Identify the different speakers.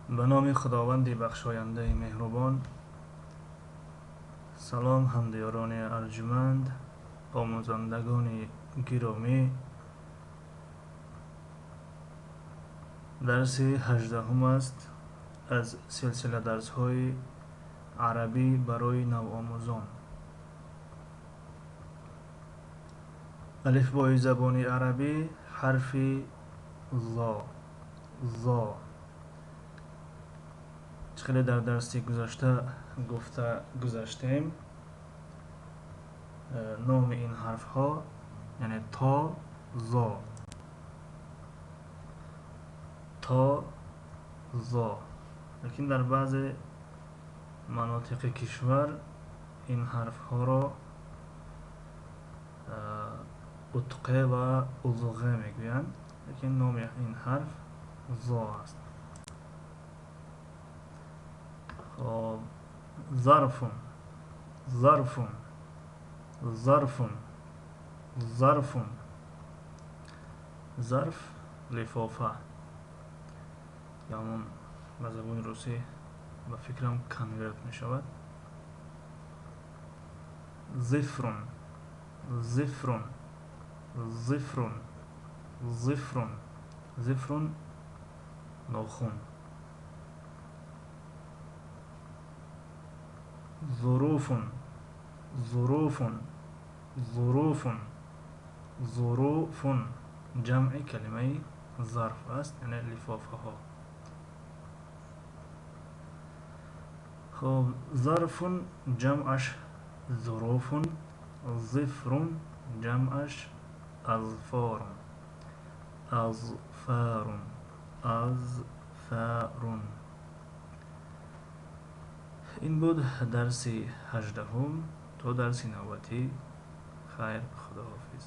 Speaker 1: Ба номи Худованди бахшояндаи меҳрубон. Салом, ҳамдиёрони арҷманд, омӯзандагони гиромӣ. Дарси 18 аст аз силсила дарсҳои арабӣ барои навомӯзон. Алифбои забони арабӣ, ҳарфи зо. Зо хеле дар дарси гузашта гуфта гузаштем. Номи ин ҳарфҳо, яъне то, зо, то, зо. Лекин дар баъзе манотиқи кишвар ин ҳарфҳоро утқе ва узғе мегӯянд, лекин номи ин ҳарф зо аст. Хоб, зарфун, зарфун, зарфун, зарфун. Зарф, лифофа, ҳамон ба забони русӣ ба фикрам конверт мешавад. Зифрун, зифрун, зифрун, зифрун, зифрун, нохун. Зуруфун, зуруфун, зуруфун, зуруфун ҷамъи калимаи зарф аст, яъне лифофаҳо. Хоб, зарфун ҷамъаш зуруфун, зифрун ҷамъаш азфорун, азфарун, азфарун. Ин буд дарси 18. То дарси навбатӣ, хайр, худоҳофиз.